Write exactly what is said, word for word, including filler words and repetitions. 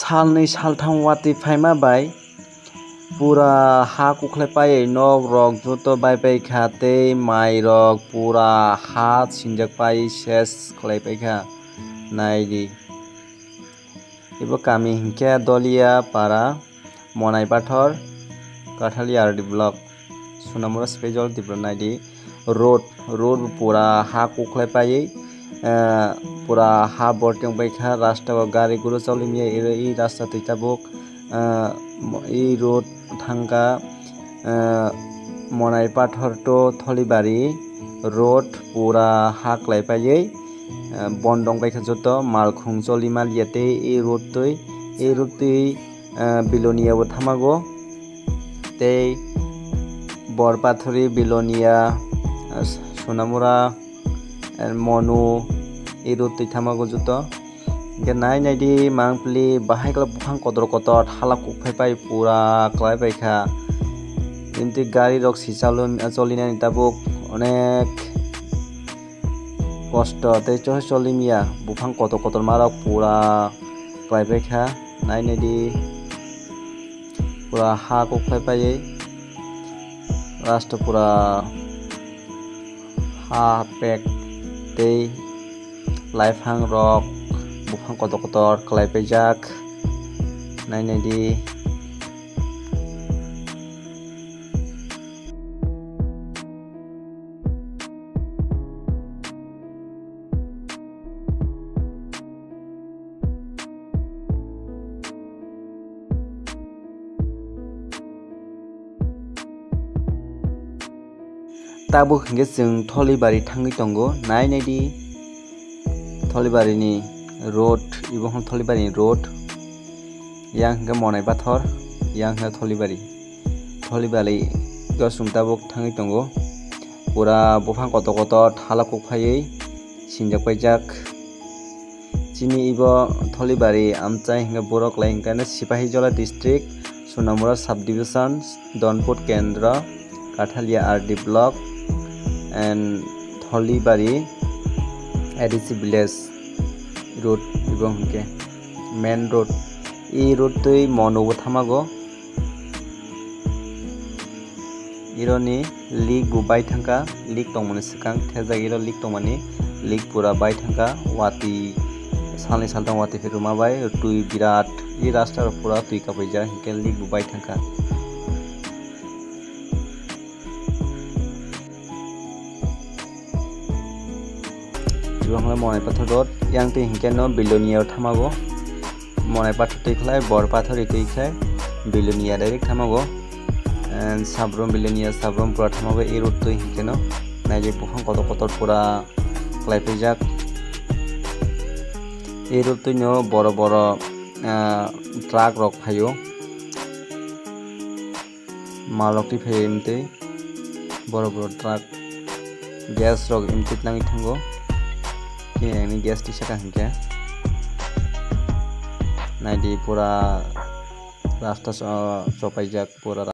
Salnwi saltham watwi phaima bai pura ha kukhlai paiwi nok rok joto bai paikha tei mai rok pura ha sinjak pai ses khlai paikha. Naidi. Ibo kami hinkhe Dolia para, Monai Pathor, Kathalia R D block, Sonamura Special Tripura. Naidi road, road pura ha kukhlai paiwi, eh, pura ha bortong paikha, rasta o gari guru choli maya, iro i rasta twi tabuk, eh, mo-, i road thangkha, eh, Monai Pathor to Tholibari road pura ha khlai paiwi, eh, bondong paikha joto malkhung choli maliya tei i road twi, i road twi, eh, Bilonia bo thamago tei Borpathori, Bilonia, eh, Sonamura, eh, Monu, i road twi thamago joto. Hingke nai nai di mangpili bahai kala buphang kotor kotor hala kukphai pai pura klai pai kha. Tei gari rok si chalun-, cholinani tabuk onek kosto tei choli choli maya buphang kotor kotor ma rok pura klai pai kha. Nai nai di pura ha kukphai paiwi rasta pura ha pek tei laiphang rok buphang kotor kotor klai paijak nai nai di. Tabuk hingke chwng Tholibari thangwi tongo, nai nai di Tholibari ni road, ibo hwn Tholibari ni road, yang hingke Monai Pathor, yang hingke Tholibari. Tholibari o chwng tabuk thangwi tongo. Pura buphang kotor kotor thala kuk phaiwi sinjak paijak. Chini ibo Tholibari amchai hingke borok lai hingke Sipahijola district, Sonamura subdivision, Donpur kendro, Kathalia R D block and Tholibari A D C village road ibo hingke main road. I road twi mono bo thamago. Ironi leak bo bai thangkha, leak tongmani swkang thejak iro leak tongmani, leak pura bai thangkha, watwi salni saltang watwi phiruma bai twi birat, i rasta rok pura twi kapaijak, hingke leak bo bai thangkha. Ibo hwnle Monai Pathor road, yang twi hingke no Bilonia o thamago. Monai Pathor twi khlai, Bor Pathor twi khlai, Bilonia direct thamago. And Sabrum, Bilonia, Sabrum pura thamago, e road twi hingke no. Naidi buphang kotor kotor pura klai paijak. E road twi no boro boro, ah, truck rok phaio. Mal rok twi phai mtwi boro boro truck gas rok mtwi nangwi thango. Khe ani gas twi saka hinkhe naidi pura rasta cho-, chopaijak pura.